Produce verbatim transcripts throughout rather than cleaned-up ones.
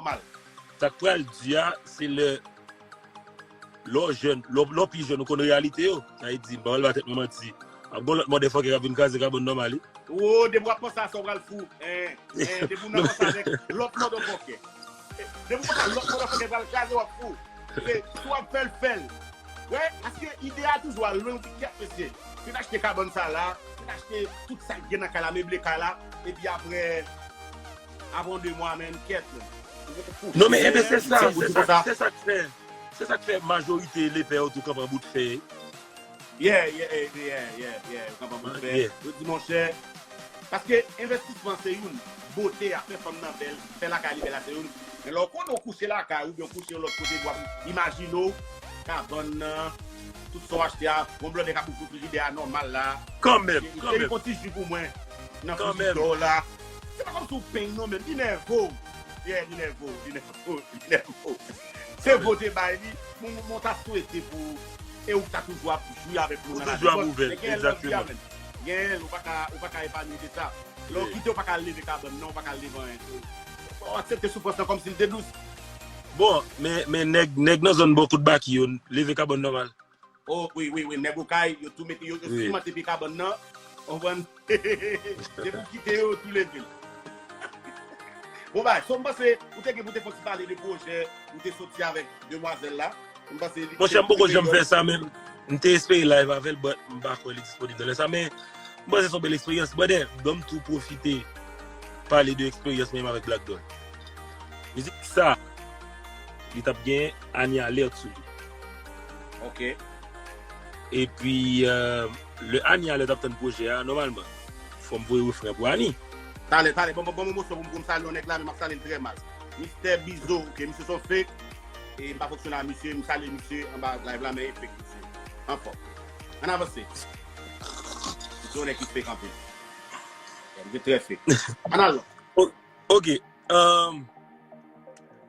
nòmal. Sa k pral di a, se lè, lè w jèn, lè w, lè w pi jèn, ou konn reyalite yo. Sa vle di, m pa pral ba tèt mwen manti. Ap gen lòt motherfucker k ap vin kraze kabann nòmal, wi. Wo, depi w ap panse a sa, w pral fou. Eh, eh, depi w nan panse avèk lòt motherfucker. Depi w panse a lòt motherfucker pral kraze, w ap fou. Se, si w ap fè l, fè l. Wè, paske ide a toujou al lwen, ou di kèt, mesye. Se n achte kabann sa la, se n achte tout sa k gen nan kay la, meble kay la, epi apre, avan de mwa, menm kèt, menm. Non, men, enben, se sa, se sa, se sa k fè, se sa k fè majorite lepè yo tou kanpe an bout fè. Yeah, yeah, yeah, yeah, yeah, yeah, yo kanpe an bout fè. Yo di, monchè, paske envestisman se youn, bote a, fè fanm nan bèl, fè lakay li bèl a se youn. Men lè w konnen w kouche lakay ou byen w kouche yon lòt kote, w ap imajine w, kabann nan, tout sa w achte a, yon blòdè k ap ouvri frijidè a nòmal la. Kanmenm, kanmenm. Li fè yon ti ji pou mwen, nan frijidè w la. Se pa kòmsi w peny non, men li nève w. Yeah, li nève w, li nève w, li nève w. Se vote bay li, mwen, mwen ta swete pou, e ou ta toujou ap jwi avèk moun nan la. Ou toujou ap ouvè l, egzakteman. Gen lè ou pa ka, ou pa ka epanye de sa. Lè w kite, ou pa ka leve kabann nan, ou pa ka leve anyen. Ou aksepte soufrans lan kòmsi l te dous. Bon, men, men nèg, nèg nan zòn bò kout Baki yo, leve kabann nòmal. Oh, wi, wi, wi, nèg Okay, yo tou mete, yo, yo simante pye kabann nan. Ou konprann? Se pou kite yo tou leve l. Bon, bay, so m panse, ou te gen pou te fè ti pale de pwojè, ou te soti avèk demwazèl la. M panse li te... Monchè, m poko janm fè sa, men m te espere live avè l, but m pa kwè li disponib nan lè sa, men m panse se yon bèl eksperyans. Brother, ban m tou pwofite pale de eksperyans mwen avèk Black Don. Mizik sa, li t ap gen Anie Alerte sou li. Ok. Epi, euh, lè Anie Alerte ap tann pwojè a, nòmalman, fò m voye refren pou Anie. Talè, talè, bon, bon, bon, bon, bon, pou m, pou m salye yon nèg la, men m ap salye l trè mal. Mistè Bizo, ok, misye se yon fake. E m pa fonksyone a misye, m salye misye anba live la, men e fake misye. Anfòm. Ann avanse. Misye yon nèg ki fake anpil. Misye trè fake. Ann al lòt. O-, ok. Um,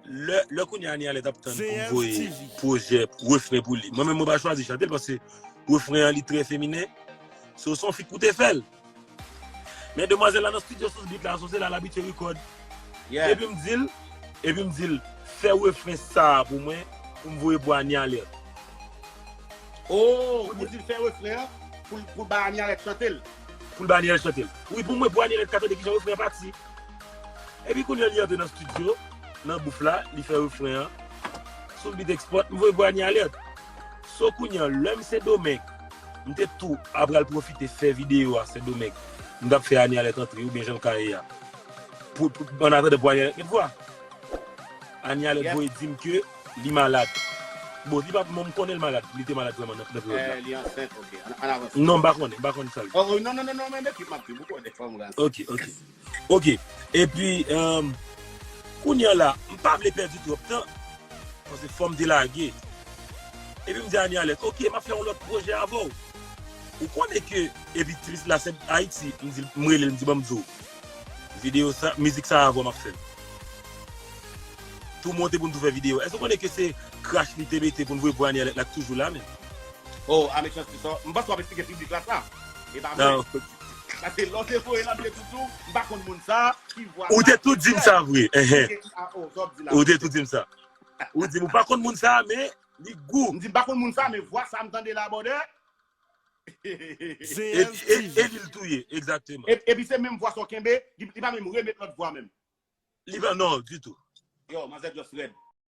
lè, lè kounye a Anie Alerte ap tann pou m voye pwojè, refren pou li. Mwen menm, mwen pa chwazi chante l paske refren an, li trè feminen. So, se yon feat pou te fè l. Men demwazèl la nan studio sou beat la, so se la l abitye record. Yeah. Epi m di l, epi m di l, fè refren sa a pou mwen, pou m voye pou Anie Alerte. Oh, ou di l fè refren an, pou l, pou l bay Anie Alerte chante l. Pou l bay Anie Alerte chante l. Wi, pou mwen, pou Anie Alerte ka tande kijan refren an pati. Epi kounye a li antre nan studio, nan bouf la, li fè refren an. Sou beat Export, m voye pou Anie Alerte. So kounye a, lè m Sendomeng, m te tou apral pwofite fè videyo a Sendomeng. M t ap fè Anie Alerte antre, oubyen jan l ka ye a. Pou, pou, an atandan pou Anie Alerte met vwa. Anie Alerte voye di m ke li malad. Bon, li pa, mwen, m konnen l malad, li te malad vrèman nan, nan peryòd la. Eh, li ansent, ok. Ann, ann avanse. Non, m pa konnen, m pa konnen sa l ye. Oh, oh, non, non, non, non, men, men ki m ap di, m konnen fanm ou la. Ok, ok. Ok. Epi, um, kounye a la, m pa vle pèdi twòp tan, paske fò m te lage. Epi m di Anie Alerte, ok, m ap fè yon lòt pwojè avè w. Ou konnen ke, epi Tris la, se Ayiti, m di, m rele l, m di, ban m di w. Videyo sa, mizik sa avè w m ap fè l. Tou monte pou n tou fè videyo. Èske w konnen ke se crash li te mete pou n voye pou Anie Alerte la k toujou la menm? Oh, a mechanste sa. M panse w ap eksplike piblik la sa. E pa mwen. Paske lè w te voye l, m te tou di w, m pa konn moun sa, ki vwa sa. Ou te tou di m sa vre. Enhen. Ou te tou di m sa. Ou di m ou pa konn moun sa, men li gou. M di m pa konn moun sa, men vwa sa m tande la, brother. E, e, e li l touye, egzakteman. E, epi se menm vwa sa w kenbe, li, li pa menm remèt lòt vwa menm. Li pa, non, ditou. Yo, manzè just rèd.